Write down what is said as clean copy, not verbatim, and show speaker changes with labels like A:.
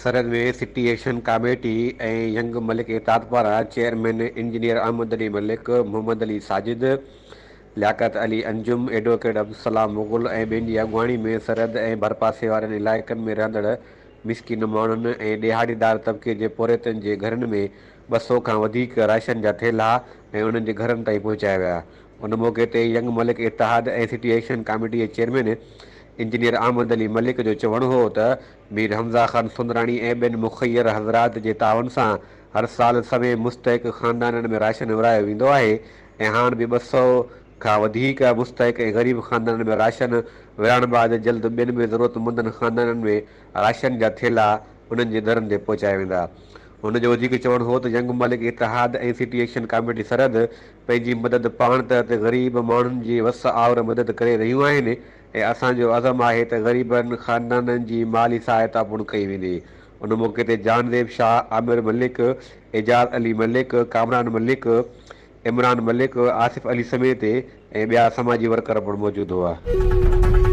A: Sarhad ۾ city action committee ۽ young Malik Ittehad پاران chairman engineer Ahmed Ali Malik, Muhammad Ali Sajid, Liaquat Ali Anjum, advocate Abdulsalam Mughal ۽ ٻين جي اڳواڻي ۾ سرحد ۽ ڀرپاسي وارن علائقن ۾ رهندڙ مسڪين ماڻهن ۽ ڏهاڙيدار طبقي جي پورهيتن جي گهرن ۾ 200 کان وڌيڪ راشن جا ٿيلها ۽ انهن جي گهرن تائين پهچايا ويا. ان موقعي تي ينگ ملڪ اتحاد ۽ سٽي ايڪشن ڪاميٽي جي چيئرمين انجنيئر احمد علي ملڪ جو چوڻ هو ته مير حمزه خان سندراڻي ۽ ٻين مخير حضرات جي تعاون سان هر سال سوين مستحق خاندانن ۾ راشن ورهايو ويندو آهي ۽ هاڻ به 200 کان وڌيڪ مستحق ۽ غريب خاندانن ۾ راشن ورهائڻ بعد جلد ٻين به ضرورتمندن خاندانن ۾ راشن جا ٿيلها انهن جي درن تي پهچايا ويندا. هن جو وڌيڪ چوڻ هو ته ينگ ملڪ اتحاد ۽ سٽي ايڪشن ڪاميٽي سرحد پنهنجي مدد پاڻ تحت غريب ماڻهن جي وس آهر مدد ڪري رهيون آهن ۽ اسان جو عزم آهي ته غريبن خاندانن جي مالي سهائتا پڻ ڪئي ويندي. ان موقعي تي جهانزيب شاهه، عامر ملڪ، اعجاز علي ملڪ، ڪامران ملڪ، عمران ملڪ، آصف علي سميت ۽ ٻيا سماجي ورڪر پڻ موجود هئا.